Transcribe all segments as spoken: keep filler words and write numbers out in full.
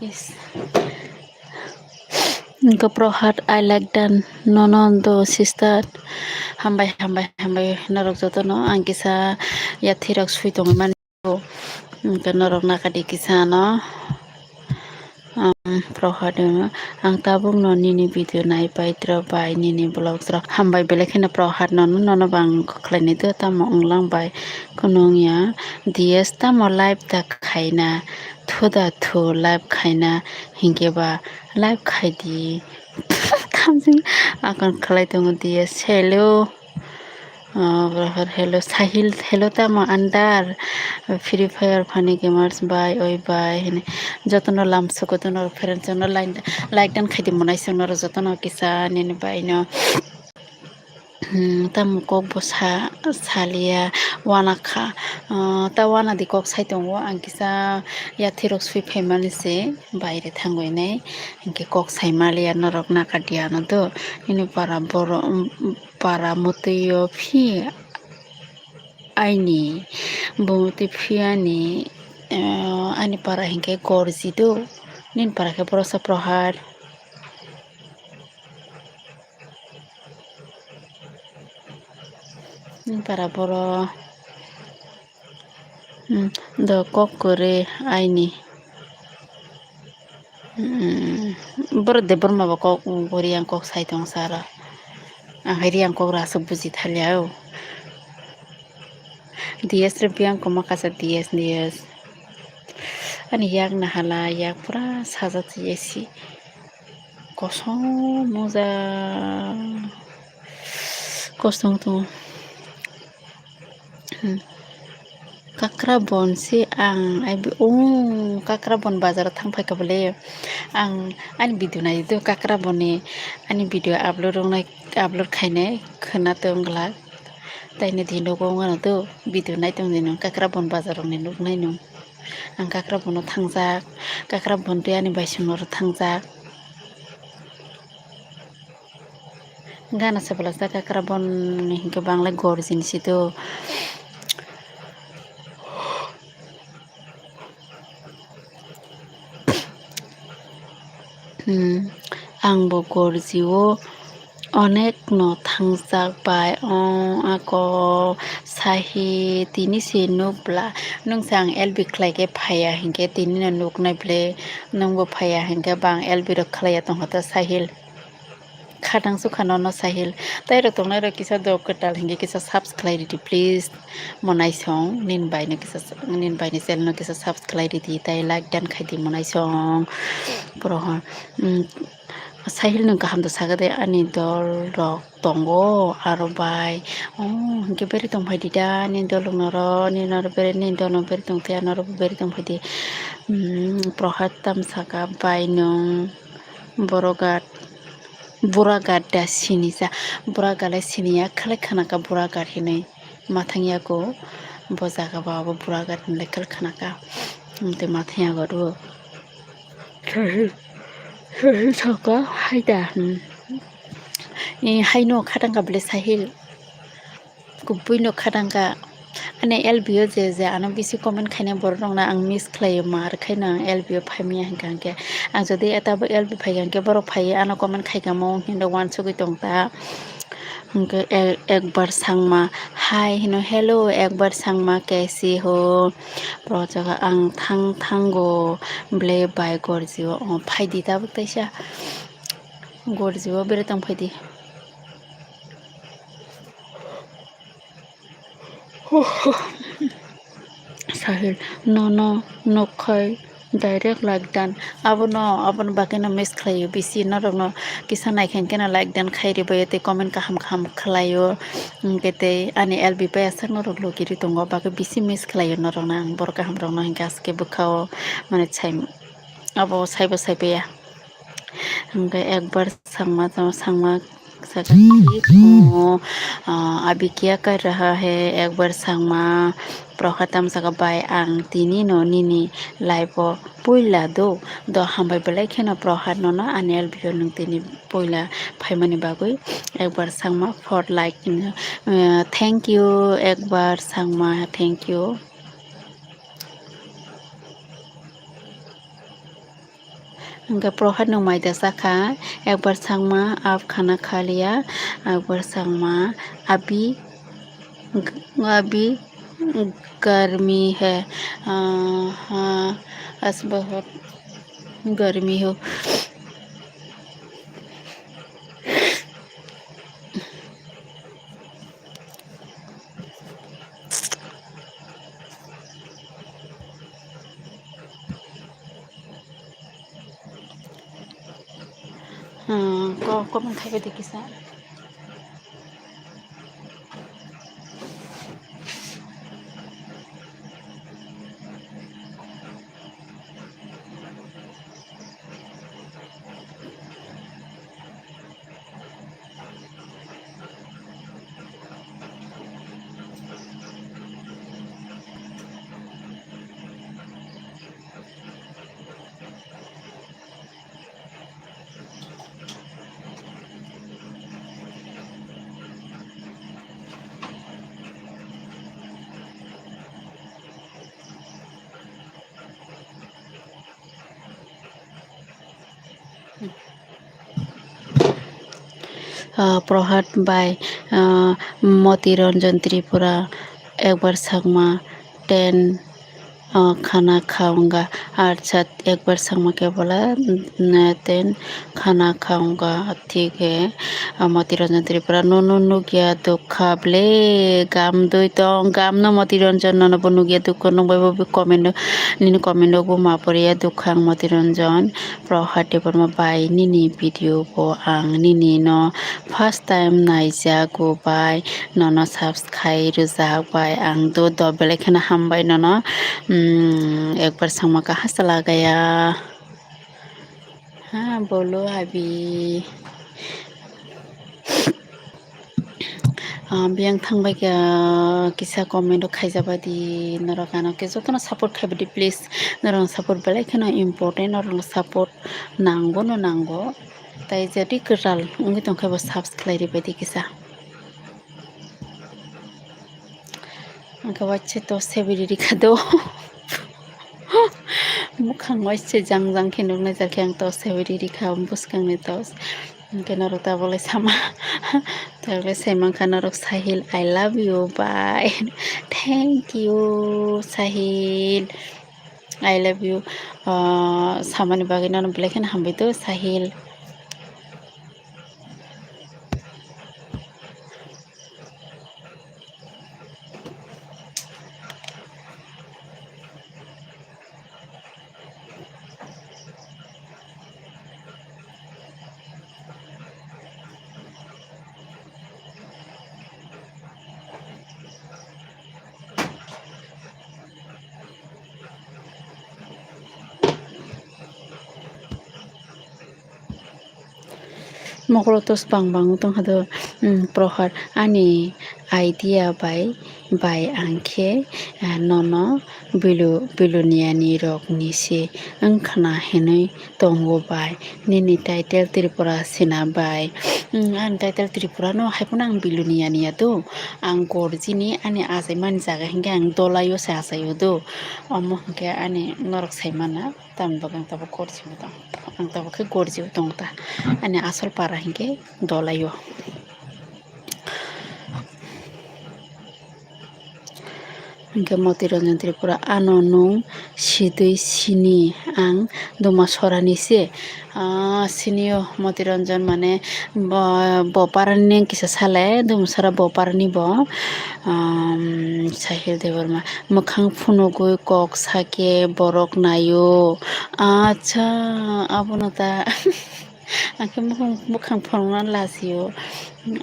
Yes. Wngkha Prohad, I like that. Nono do sister. Hambai, hambai, hambai norok jotono. Ang kisa yathirok sui tongwi mani. Wngkha norok nakadi kisa no. Um, Prohad, ang tabukno nini video nai paitro bai nini vlogs rok. Hambai belai kheno Prohad nono, nono bang khlainai do tamo wnglang bai. Kunung ya D S tamo live da khaina, thuda thu live khaina, hinkhe ba live khaidi. Thamjing akon khlai tongo D S. Hello. Oh, brother, hello, Sahil, hello, tamo andar. Free Fire funny gamers bai, oi bai, hini. Jotono lam suko dono, friends no line, like dan khaidi monai song noro jotono kisa nini bai no. Hmm, tamo kok bo sa, salia, wana kha, ah, ta wana di kok sai tongo, ang kisa yathirok sui phaimani se baire thangwi nai, hinkhe kok sai maliya norok nakadia no do, nini para borok, um, para mwtwi o phi aini bumtwi phi ani, ah, ani para hinkhe gorji do, nini para khe borosa Prohad. Para boro, hmm, do kok kwrwi aini. Hmm, boro Debbarma bo kok, bori ang kok sai tong sara. Ang hai ri ang kok rasa buji thalia o. D S re biyang koma kasa D S, D S. Ani yak nahala, yak pura sajak si. Kosom moja. Kosong tongo. Hmm. Kakrabon se ang, ai bi-, oh, Kakrabon bazar o thang phaikha bole. Ang ani video nai do Kakrabon ni, ani video upload wngnai, upload khainai khwna tong glak. Taini di nogo wngmano do, video nai tong di nung, Kakrabon bazar rok ni nuk nai nung. Ang Kakrabon no thangjak, Kakrabon tei ani bai song oro thangjak. Gana se bwlajak Kakrabon ni hinkhe banglai gorjin si do. Hmm, ang bo gorjio onek no thangjak bai, o ako sahi tini se nuk bla, nwng se ang L B khlai khe phaiya hinkhe tini no nuk nai ble, nwng bo phaiya hinkhe bang L B rok khlaiya tongkha ta Sahil. Khatang sukha nono Sahil. Tai rok tongnai rok kisa dok kwtal hinkhe kisa subscribe ridi please. Monai song nini bai no kisa, nini bai ni channel no kisa subscribe ridi tai like dan khaidi monai song. Poro ho, mm, Sahil no kaham to saga de ani dol rok tongo aro bai. Oh, hinkhe beri tong phaidi da nini dol rok noro, nini noro beri, nini dol no beri tong phiya noro beri tong phaidi. Mm, Prohad tam saka bai nung. Borok gat, bura gat da sini sa, bura gat le sini ya khlai khana ka bura gat hinui mathang yago, bo jaga ba abo bura gat hinui khlai khana ka, tei mathang yago ro. Sahil, Sahil saka hai da, hmm. Ni hai no khatang ka bele Sahil. Kubui no khatang ka. Ani L B o je je ano bisi comment khainai borok rok no ang miss khlaio, mar khaino ang L B o phaimaya hinkha hinkhe. Ang jodi eta bo L B phaikha hinkhe borok phaiwi ano comment khaikha mo hinwi uansugwi tong ta. Hinkhe ek, Ekbar Sangma hai hino, hello Ekbar Sangma kaise ho? Pro jaga ang thang thango ble bai gorjio, o phaidi tabuk taisa gorjio bere tong phaidi. Sahil, nono nukkhai direct like dan. Abono, abono bagwino miss khlaio bisi norokno kisa naikha hinkhe no like dan khai ribaio tei comment kaham kaham khlaio. Hinkhe tei ani L B pai aswk norok logi ri tongo bagwi bisi miss khlaio norokno ang borok kaham rokno hinkhe aske bwkhao mane sai abo saibo saipaiya. Hinkhe Ekbar Sangma, Sangma saka ki, ah, abhi kya kar raha hai, Ekbar Sangma, Prohad tam saka bai ang tini no nini live o puila do, do hambai belai kheno Prohad nono ani L B o nwng tini puila phaimani bagwi. Ekbar Sangma for like, ah, thank you, Ekbar Sangma, thank you. Hwnkhe Prohad nwng mai da chakha, ekbar sakma, "Aap khana kha liya?" Ekbar sakma, "Abhi, abhi garmi hai, ah, ah, as bahut garmi ho." Hmm, ko, comment khai bai de kisa. Ah, Prohad bai, ah, Moti Ranjan Tripura, ekbar sakma, ten, ah, khana kha wngkha, archat ekbar sakma khe bola, mm, ten khana kha wngkha, thik he, ah, Moti Ranjan Tripura, "Nono nukya dukha ble, gam dui tong, gam no Moti Ranjan, nono bo nukya dukha, nwng bai bo comment o, nini comment o bo ma poriya dukha ang Moti Ranjan." Prohad Debbarma bai, nini video bo ang nini no first time naijago bai, nono subscribe rwjak bai, ang do do belai kheno hambai nono, mm, ekbar sakma kaha chala gaya. Ha, bolo abi. Ah, biyang thangbai khe, ah, kisa comment rok khaijaba di, norok ano khe jotono support khaiba di, please. Norok support belai kheno important, norok support nango no nango. Tai je ri kwtal wngwi tongkhe bo subscribe ribai di kisa. Ang khe waisa to seberi rikha do. Mukhang waisa jang jang khe nuknai jar khe ang to seberi rikha bwskangni to. Hwnkhe norok tabole sama, tabole sai mankha norok Sahil, "I love you, bye." Thank you, Sahil. I love you. Ah, samani bagwi nono belai kheno hambai do, Sahil. Mokolo to bang bang wng tong kha do, um, Prohar, ani idea bai, bai ang khe, ah, nono bilu-, biluniani rok ni se wng khna hinwi tongo bai, nini title Tripura sina bai. Um, ani title Tripura no hai phano ang biluniani ya do, ang gorjini ani achaimani jaga hinkhe ang dolaio se achaio do, omo hinkhe ani norok sai mana. Tamni bagwi ang tabuk gorjibo tong, ang tabuk khe gorjibo tong ta. Ani asol para hinkhe dolaio. Hinkhe Moti Ranjan Tripura, ano nwng sidwi sini ang Duma Sorani se. Ah, sinio Moti Ranjan mane bo, bo parani neng kisa sale, Duma Sora bo parani bo. Um, Sahil Debbarma, mwkhang phunugwi kok sake borok naio. Acha, abono ta. Ang khe mukhang, mukhang phunukna lasio.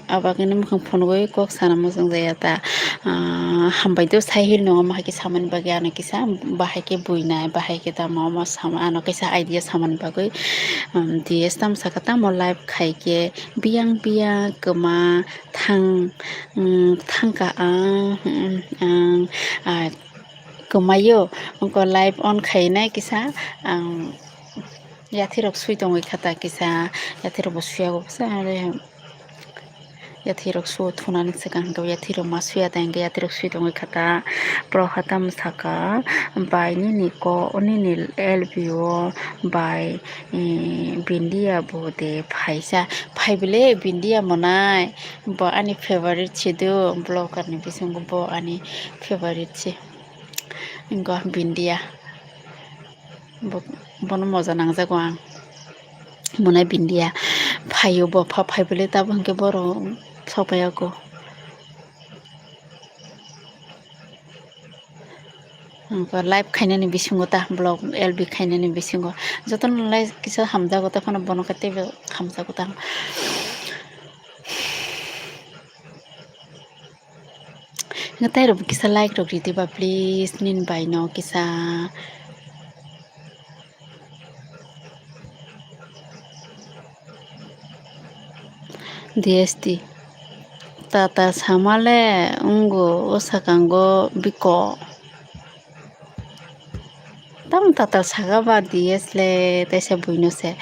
Abagwino mukhang phunugwi kok sana muchung jaya ta. Ah, hambai do Sahil no, omo hai khe samani bagwi ano kisa, bahai khe buinai, bahai khe tamo, omo sama, ano kisa idea samani bagwi. Um, D S tamo saka tamo live khai khe biyang biyang kwma thang, um, thangka ang, um, ang, ah, kwmaio, ongko live on khainai kisa, ang yathirok sui tongwi kha ta kisa, yathirok bo suyago kisa, are Yathirok su thunani swkang hwnkhe yathirok ma suya tei hwnkhe yathirok sui tongwi kha ta. Proha tamo saka, bai nini ko, nini L B o bai, eh, Bindia bo de phaisa. Phai bwle Bindia monai, bo ani favorite se do, vlogger ni bisingo bo ani favorite se. Wngkha Bindia. Bo-, bono moja nangjago ang. Monai Bindia phaio, bo pha phai bwle tabuk hwnkhe borok sokpaiyago. Wngkha live khainani bisingo ta, vlog L B khainani bisingo. Jotono lai kisa hamjago ta, phano bono khe teibo hamjago ta. Hwnkhe tei rok kisa like rok ridi ba, please, nini bai no kisa. D S T. Tatal samale wngkha o sakango biko. Tamo tatal saka ba D S le teisa buino se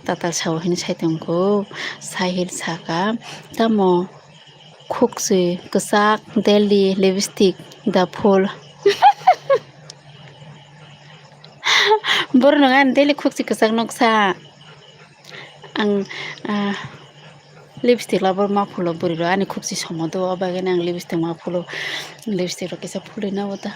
tatal sao hini sai tongkho. Sahil saka tamo khukchwi kwchak daily lipstick da phul. Borok no ani daily khukchwi kwchak nuksa. Ang, ah, lipstick labor ma phulo bwrwi rok ani khukchwi somo do, o bagwi no ang lipstick ma phulo. Lipstick rok kisa phulwi na bo ta.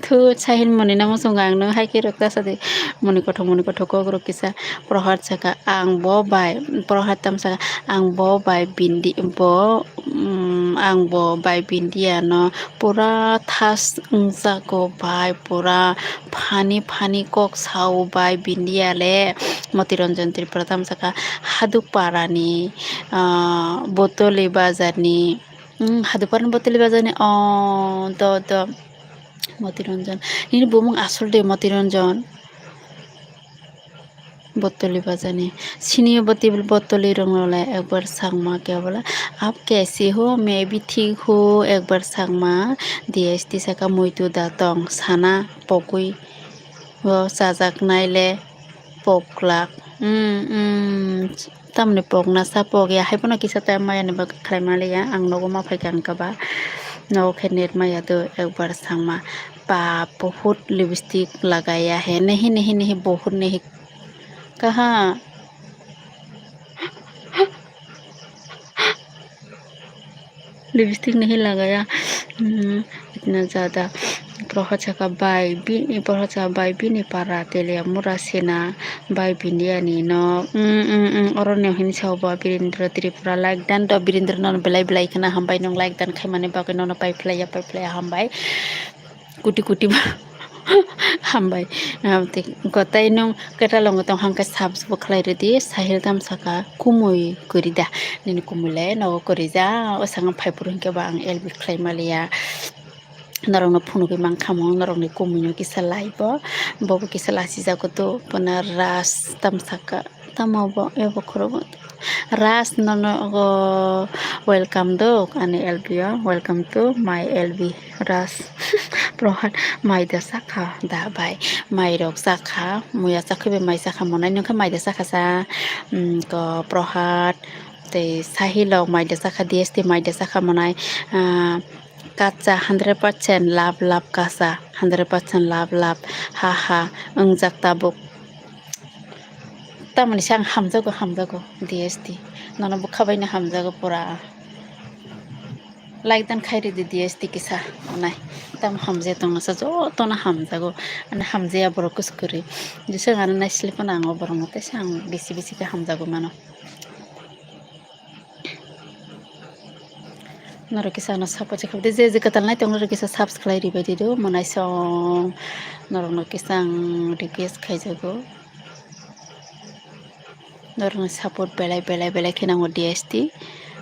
Thu, Sahil moni namo chwng ang nw hai khe rwkta sa di. Moni kothok, moni kothok kok rok kisa. Prohad saka, ang bo bai, Prohad tam saka, ang bo bai bindi, bo, mm, ang bo bai bindi ano pura thas wngjago bai, pura funny, funny kok sao bai bindi ale. Motiranjan Tripura tam saka, Haduk Parani, ah, Botoli Bazarni, Hmm, Haduparni Botoli Bazarni, oh, do, do. Motiranjan. Nini bumung asol de Motiranjan. Botoli Bazarni. Sini Botoli, Botoli rong le ekbar sakma kebola. Aap kaisi ho, main bhi thik hu, ekbar sakma. D S T saka muitu da tong, sana, pokwi. Bo chajak nai le. Poklak. Hmm, hmm. Tamni pokna sa pok ya. Hai phano kisa time maya ni bagwi khlai maliya. Ang nogo ma phai kha wngkha ba. Nogo khe net maya do ekbar sangma. Pap, bahut lipstick lagaya hai. Nahi, nahi, nahi, bahut nahi. Kaha. Lipstick nahi lagaya. Hmm, itna jada. Prohad saka bai, bi-, Prohad saka bai bini para Teliamura sena bai Bindiani no. Hmm, hmm, hmm, oro ne hin sao ba Birendra Tripura like dan do Birendra no belai belai khna hambai nung like dan khaimani bagwi nono pai phlaiya, pai phlaiya hambai. Kuti kuti ba. Hambai. Ah, te, kotai nung kwtal wngwi tong hangkhe subs bo khlai rwdi, Sahil tam saka kumui kwrwi da. Nini kumui le nogo kwrwi ja, o saka phai phuru hinkhe ba ang L B khlai maliya. Norokno phunugwi mankha mo, norokni kumui no kisa lai bo. Bobo kisa lachijak do, bono Ras tam saka. Tamo bo, ebo khorogo. Ras nono go welcome do, ani L B o. Welcome to my L B. Ras. Prohad mai da sakha da bai. Mai rok sakha. Muya sakha be mai sakha monai nokha mai da sakha sa. Mm, ko Prohad. Tei Sahil rok mai da sakha, D S T mai da sakha monai. Ah, kacha hundred percent love, love kacha. Hundred percent love, love. Ha ha. Wngjak tabuk. Tamoni se ang hamjago, hamjago, D S T. Nono bwkha bai no hamjago pura. Like dan khai rwdi D S T kisa, onai. Tamo hamjaya tongna sa, jotono hamjago. Ani hamjaya borok kwswk kwrwi. Jesa ano naisili phano ang o borokno teisa ang bisi bisi khe hamjago mano. Norok kisa ano support se khaidi, je je kwtal nai tong norok kisa subscribe ribai di do, monai song norok no kisa ang request khaijago. Norok ni support belai belai belai khe nango D S T.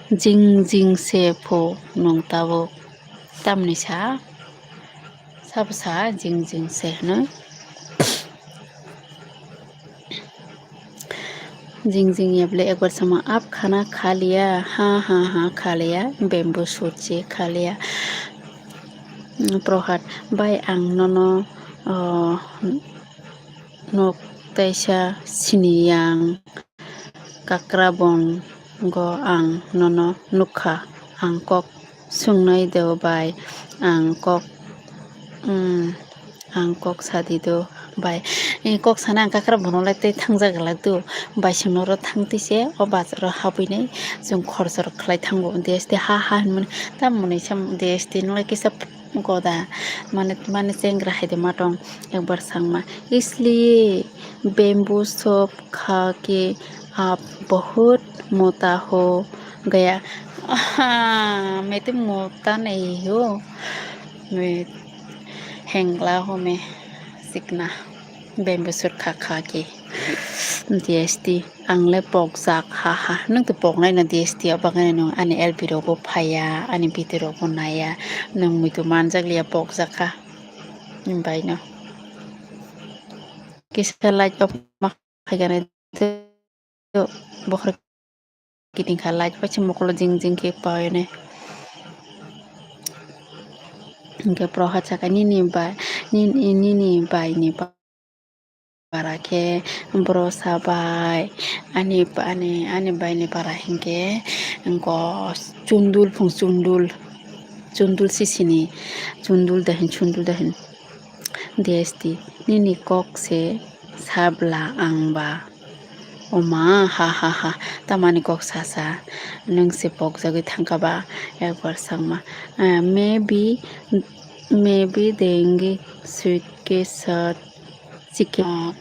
Jing jing se pho nung tabuk tamni sa. Sabo sa jing jing se hwno. Jing jing ya bole ekbar sama ap khana kha liya, ha ha ha kha liya, bamboo shoot se kha liya. Prohad bai ang nono, oh, nok teisa sini yang. Kakrabon Go ang nono nukha, ang kok sungnai do bai, ang kok, mm, ang kok sadi do bai. Eh, kok sana ang kakra bono lai tei thangjak glak do bai, swngnoro thang twi se o bazaro habwi nai chwng khorchor khlai thango. Desti ha ha hinmani tamo ni sam desti nolai kisa goda mane, mane chengra hai de matong ekbar sangma. Isliye bamboo shop kha ke aap bahut mota ho gaya. Aha, main to mota nahi hu, main hengla hu, main chikna. Bamboo shoot kha kha ke. Desti ang le pokjak ha ha. Nwng to poknai no desti, o bagwi nwng ani L P rok bo phaiya, ani video rok bo naiya. Nwng muitu manjak liya pokjak kha. Bai no. Kisa light off ma khaigani. Bokhorok kiting kha light paisa mokolo jing jing khe paiyone. Hingke prohad saka nini bai, nini, nini bai ni para khe boro sa bai, ani, ani, ani bai ni para hingke, hingko chundul phung chundul, chundul sisini, chundul dahin, chundul dahin. Desti, nini kok se sabla ang ba. O ma, ha, ha, ha, tamani kok sasa, nwng se pokjagwi thangkha ba, ekbar sangma. Ah, maybe, maybe dengue suitcase, ah, chicken.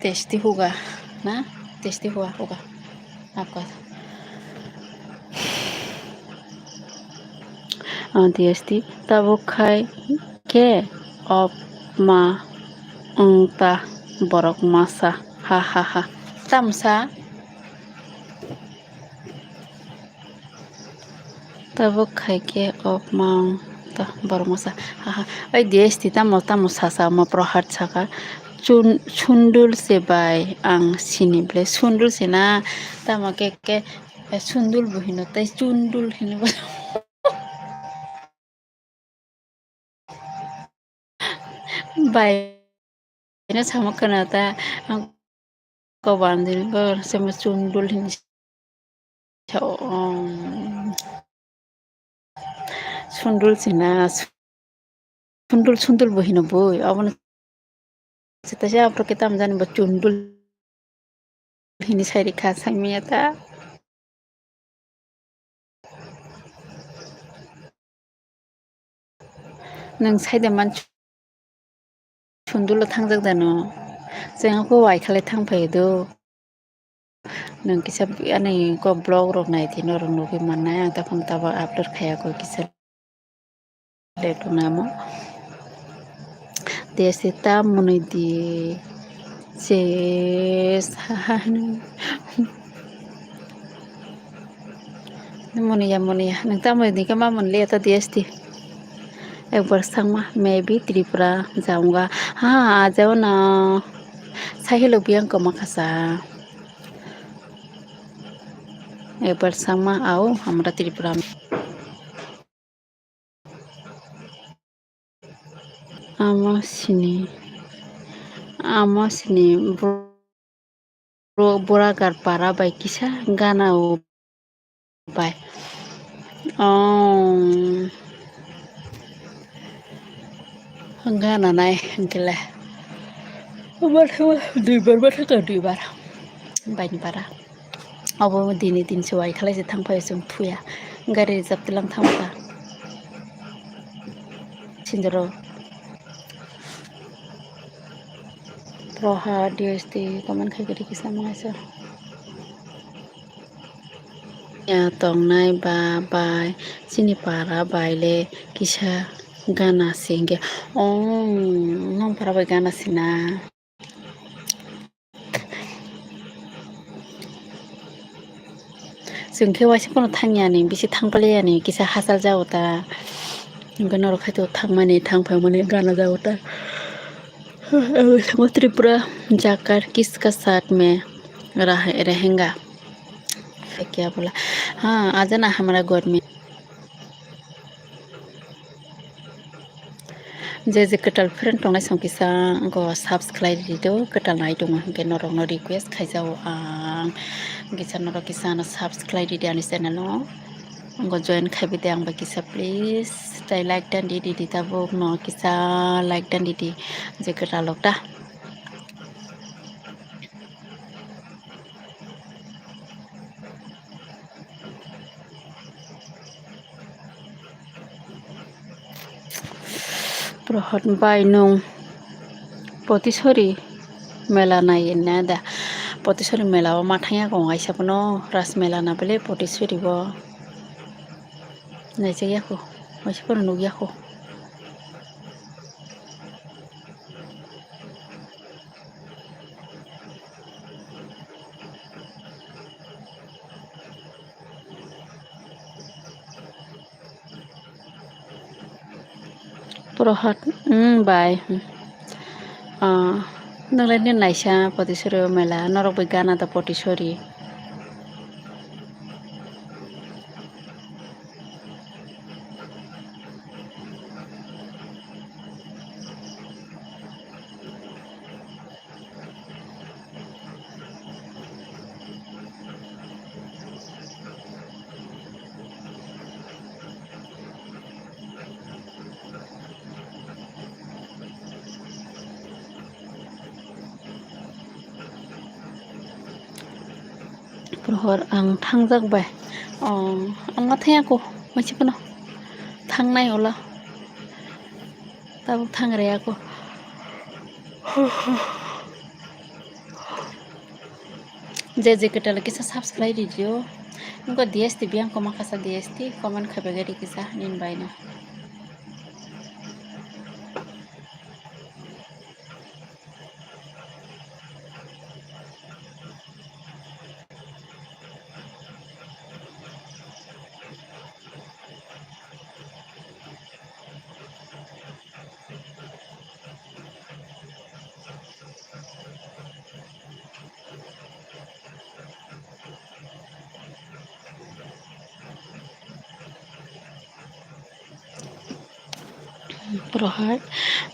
Testi huga, na? Testi huga, huga. Apka. Ah, desti, tabuk khai khe op ma wng ta borok masa, ha, ha, ha. Tamsa. Tabuk khai khe op ma wng ta borok masa, ha, ha. Oi desti tamo, tamo sasa ma prohad saka. Chun-, sundul se bai ang sini ble sundul se na tamo khe, khe, eh, sundul bo hino tei chundul hino. Bai, ino samo khna ta, ang koban din ko semo chundul hin sa, um, sundul sina, sundul, sundul bo hino boi, abono sita se aphuru khe tamo jani bo chundul hini sai rikha, sai manya ta. Nwng sai de man chundulo thangjak da no? Chwng khe wai khalai thang phai do. Nwng kisa ani kok vlog rok nai di, norok nugwi mannai. Ang taphang tabo upload khaiya koi kisa. Leto namo. Desi ta mwnwi di. Ses, ha, ha, hwnwi. Mwnwi ya, mwnwi ya. Nwng ta mwnwi di khe ma mwnwi le ta desti. Ekbar sangma, maybe Tripura jaunga. Ha, a jao na. Sai hello biyang koma khasa. Ekbar sangma, ao, hamra Tripura. Ama sini, ama sini bro-, bro-, Buragar para bai kisa gana o bai. Oh. Gana nai hingkhe le. Duibar bathaka duibar. Bai ni para. Obo dini din se wai khalai se thang phai chwng thuya. Gari reserve tilang thang kha. Sinjoro. Proha D S T comment khai kiri kisa mangsa. Ya tongnai ba bai chini para bai le kisa gana singke. Ong nong para bai gana sina. Chwng khe waisa phano thang yani, bisi thang pali yani, kisa hachal jago ta. Hwnkhe norok khaito thangmani, thang phaimani gana jago ta. Tripura jakar kiska sat me rahe-, rehenga. Kya bola? Ha, aja na hamara ghar mein. Je je kwtal friend tongnai song kisa go subscribe di do, kwtal nai tongo hwnkhe norokno request khaijao ang. Kisa norok kisa ano subscribe khlai di di ani channel no. Ngo join khai di ang bai kisa please. Tai like dan di di di tabuk no kisa like dan di di je kwtal lok ta. Prohot bai nwng Potisori mela nai na da? Potisori mela o ma thangya kong aisa bono ras mela na bele Potisori bo naijak ya kho, waisa bono nukya kho. Prohot, hmm, bai. Ah, nwnglai ni naisa Potisori o mela, norok bai gana da Potisori. Prohor ang thangjak bai. Oh, ang ma thangya ko, masi phano thangnai ulo. Tabuk thang rwya ko. Je je kwtal kisa subscribe di dio. Nungko D S T biyang koma kasa D S T comment khai bagwi di kisa nin bai no. Prohar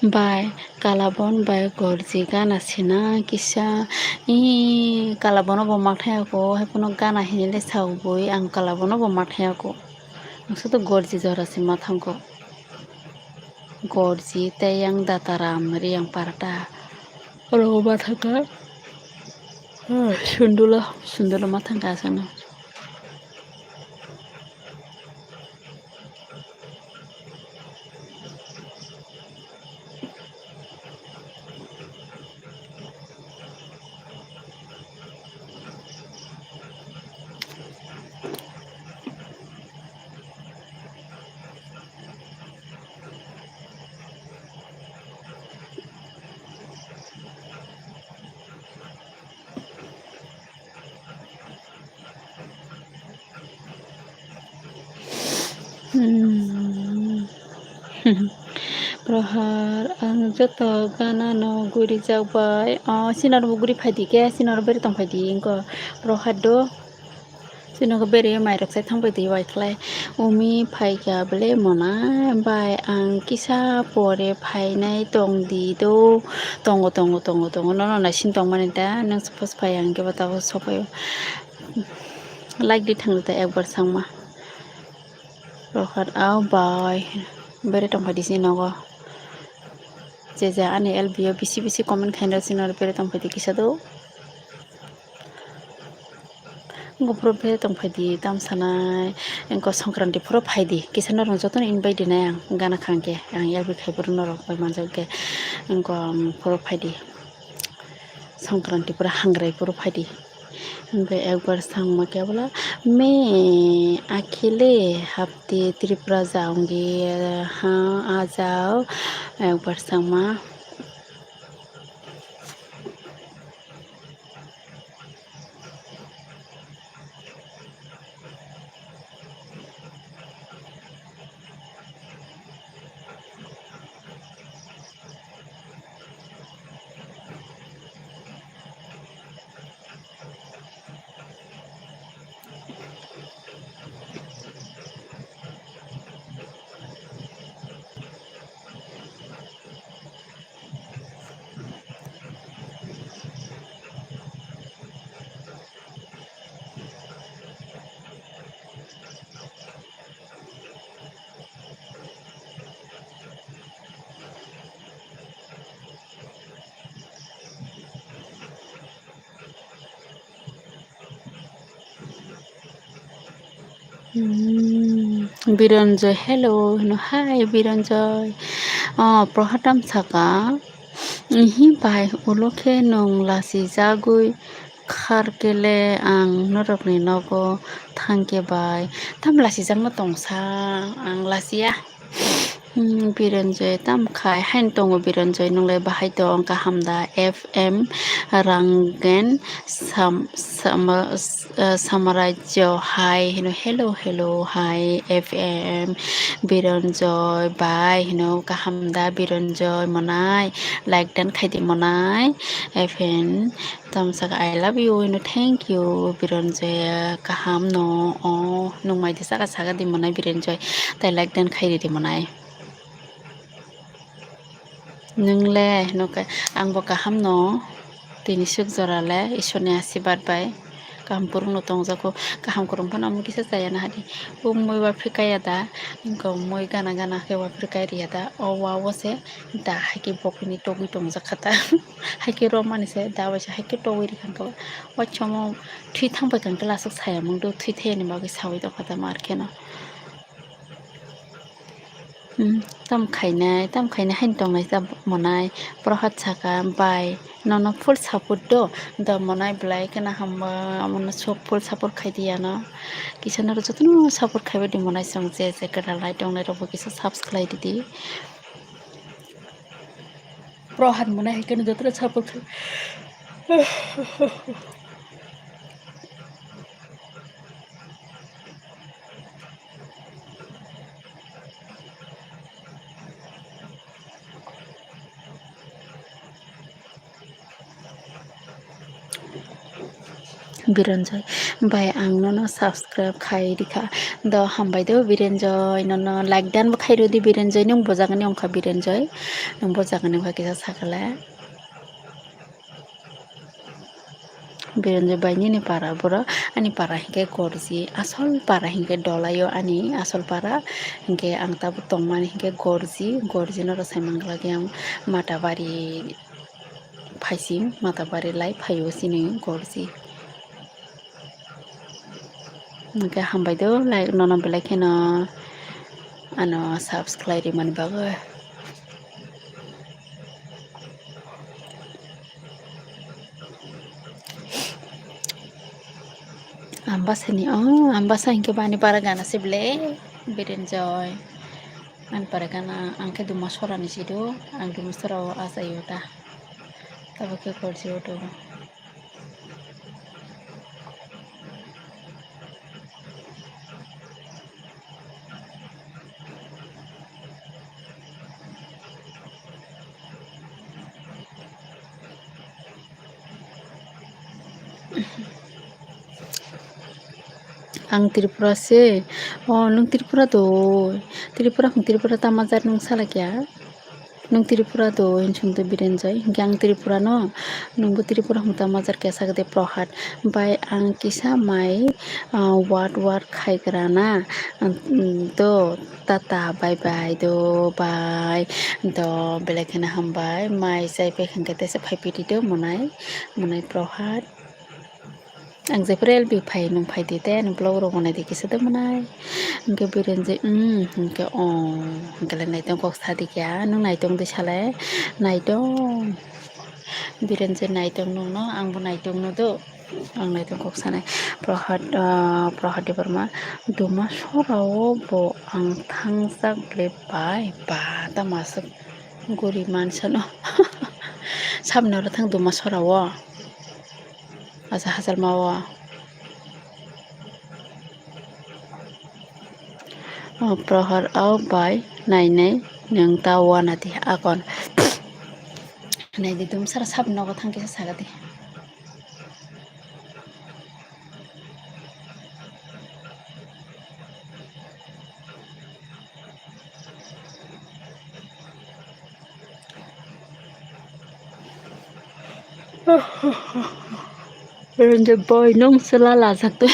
bai Kalabon bai Gorji gana sina kisa. Ih, Kalabono bo makthai ako, hai phano gana hinwi le sa ubui, ang Kalabono bo makthai ako. Ang soto Gorji jora se ma thango. Gorji tei yang Dataram, Riyang Parata. Oro ma thangkha. Ah, Sundula, Sundula ma thangkha aswkno. Hmm. Prohar, ang joto gana no guri jak bai. Oh, sinor bo guri phaidi khe, sinor bere tong phaidi, engko Prohar do. Sinok bere mairok sai thang phaidi wai khlai. Umi phaikha bele mona bai ang kisa pore phainai tong di do. Tongo, tongo, tongo, tongo. Nono naisin tongmani da, nang suppose phai ang kebo tabuk sopai. Like di thangdi ta ekbar sangma. Rohor au bai. Bere tong phaidi si nogo. Je je ani L B o bisi bisi comment khaina sino bere tong phaidi kisa do. Ngo phuru bere tong phaidi tam sanai. Engko Songkranti phuru phaidi. Kisa norok jotono invite dinai ang gana khangkhe. Ang L B khai phuru norok bai manjak khe. Engko phuru phaidi. Songkranti pura hangrai pura phaidi. Hingke ekbar sangma kebola, "मैं अकेले हफ्ते त्रिपुरा जाऊंगी, हाँ आ जाओ," ekbar sangma. Hmm, Biranjoy, hello, hino, hi, Biranjoy. Oh, Prohatam saka, ihi bai, ulo khe nwng lasi jagwi khar kele ang norokni nogo thangke bai. Tam lasi jakno tongsa, ang lasiya. Hmm, Biranjoy, tam khai, hain tongo Biranjoy, nwngle bahai tong, kaham da, F M Rangen, Sam-, Sama-, eh, Samarajyo, hai, hino, hello, hello, hai, F M, Biranjoy, bai, hino, kaham da, Biranjoy, monai, like dan khaidi monai, F M, tam saka, I love you, hino, thank you, Biranjoy, kaham no, oh, nwng mai de saka, saka di monai, Biranjoy, tai like dan khaidi monai. Nwngle hino khe, angbo kaham no, tini swk jora le Ishwarni ashirbad bai kaham kwrwngno tongjago, kaham kwrwng phano omo kisa chaya na hadi, o mui wapri kaya da, wngkha mui gana gana khe wapri kai riya da, o wa o se da hai khe bokni togwi tongjak kha ta, hai khe romani se da bai se hai khe togwi rikha khe, o chomo thwi thang pai kha khe lasuk saya mung do, thwi thayani bagwi sawi tongkha ta mar kheno. Hmm, tam khainai, tam khainai haino tongnai ta monai. Prohad saka, bai, nono full support do, do monai belai kheno hamba, amono sok full support khai di ano. Kisa noro jotono support khaibai di monai, chwng je je kwtal lai tongnai rokbo kisa subscribe di di. Prohad monai hai kheno jotono support khai. Biranjoy, bai ang nono subscribe khai rikha. Do hambai do Biranjoy, nono like dan bo khai rwdi Biranjoy, nwng bojagani wngkha Biranjoy, nwng bojagani wngkha kisa sakale. Biranjoy bai nini para boro, ani para hinkhe Gorji, asol para hinkhe Dolaio ani asol para, hinkhe ang tabuk tongmani hinkhe Gorji, Gorji noro sai manglak yang Matabari phaising, Matabari lai phaio chini Gorji. Hinkhe hambai do, like nono belai kheno ano subscribe rimani bagwi. Ambasani, oh, Ambasa hinkhe bani para gana se ble, Biranjoy. Ani para gana, ang khe Duma Sorani se do, ang Duma Sora o achaio ta. Tabuk khe Gorji o do. Ang Tripura se. Oh, nwng Tripura do. Tripura, Tripura tama jat nwng salakya? Nwng Tripura do, hwn song do Biranjoy. Hinkhe ang Tripura no. Nwngbo Tripura hwn tama jat khe sak de Prohad. Bai ang kisa mai, ah, word word khaigra na. Ang, do, tata, bye bye do, bye. Do, belai kheno hambai. Mai chai pai kha khe tesa phai phi di do, monai. Monai Prohad. Ang jephuru L B phai, nwng phai di te, nwng vlog rok bo nai di kisa de monai. Hinkhe Biranjoy, um, hinkhe, oh, hinkhe le naitong kok sa di kya, nwng naitong di sale, naitong. Biranjoy naitong nwng no, ang bo naitong no do. Ang naitong kok sanai. Prohad, ah, Prohad Debbarma, Duma Sora o bo ang thangjak le bai, ba, ta masuk guri mansano. Sabni oro thang Duma Sora o. Asa hachal ma o. O Prohor o bai nai nai nwng ta uanadi akon. Nai di dum sara sab nogo thang kisa saga di. Rwngde boi nwng chwla lajak twi.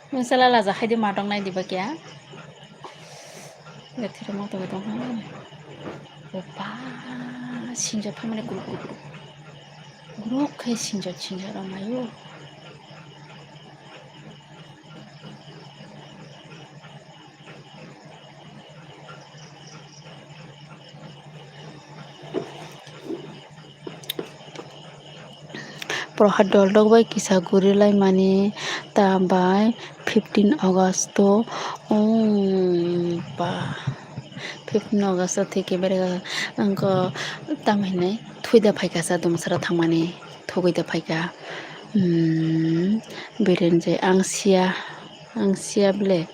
Nwng chwla lajak hai di matwng nai di ba kya? Gathir matwng tong ha. Opa, sinjak phamani guruk guruk guruk. Guruk khe sinjak sinjak rw maio. Prohad dol dok bai kisa guri lai mani ta bai fifteen August o, um, ba, fifteen August o thwi khe berajak ang ko tam hinai thwi da phaikha sa dumasara thangmani thugui da phaikha, um, Birenjoi ang siya, ang siya ble.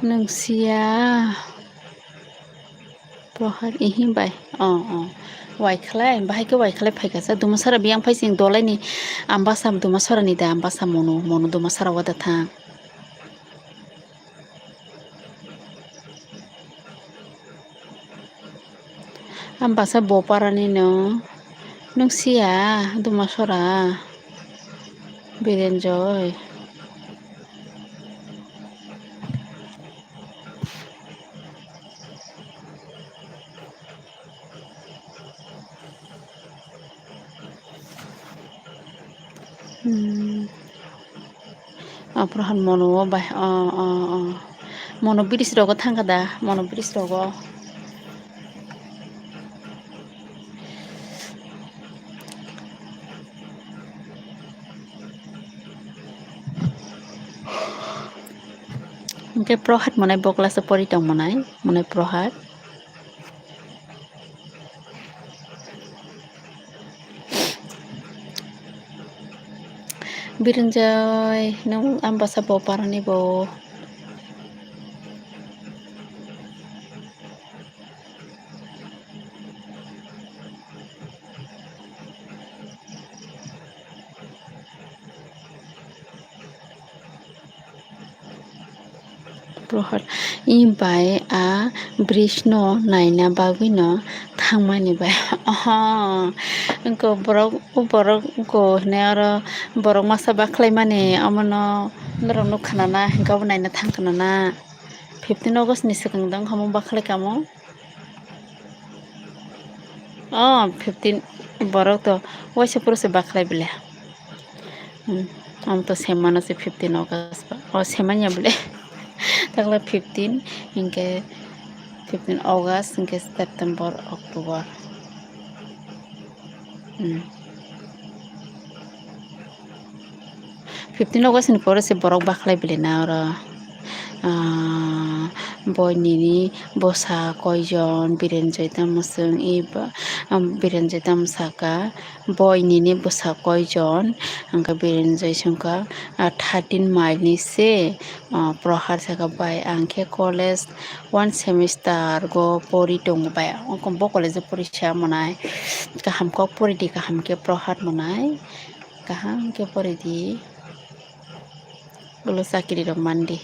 Nwng siya. Prohad ihi bai. Oh, oh. Waikhlai, bahai khe waikhlai phaikha sa. Dumasara biyang phai sing dolaini ambasa dumasarani da ambasa mono, mono dumasara wada thang. Ambasa boparani no nung siya dumasora Birenjoi. Hmm. Aphuru han mono o bai, o, o, o. Mono bridge rogo thangkha da, mono bridge rogo. Hwnkhe Prohad monai bo class o pori tong monai, monai Prohad. Birinjai, nwng ambasa bo parani bo. Prohad, i bai a bridge no naina bagwi no thangmani bai. Oho, wngkha borok, o borok wngkha hinwi oro borok masa bakhlaimani, omono norok nuk khna na, hinkhe obo naina thang khna na. Fifteen August ni swkang dang omo bakhlai kamo. Oh, fifteen borok to waisa puro se bakhlai bile. Hmm, ang to semano se fifteen August ba. Oh, semanya bile. Takla fifteen, hinkhe fifteen August, hinkhe September, October. Hmm. Fifteen August ni pore se borok bakhlai bile na oro. Ah, boi nini bwsa koijon, Birenjoi tamo chwng i ba, um, Birenjoi tamo saka, boi nini bwsa koijon, hwnkhe Birenjoi chwngkha, ah, thirteen mile ni se, ah, Prohad saka bai ang khe college one semester go pori tongo bai, bo college o pori se monai, kaham kok pori di, kaham khe Prohad monai. Kaham khe pori di. Ulo chakiri rok man di.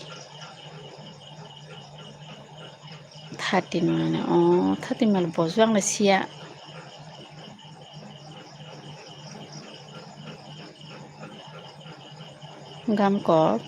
Thirteen mane, oh, thirteen mane bojo ang le siya. Gam kok.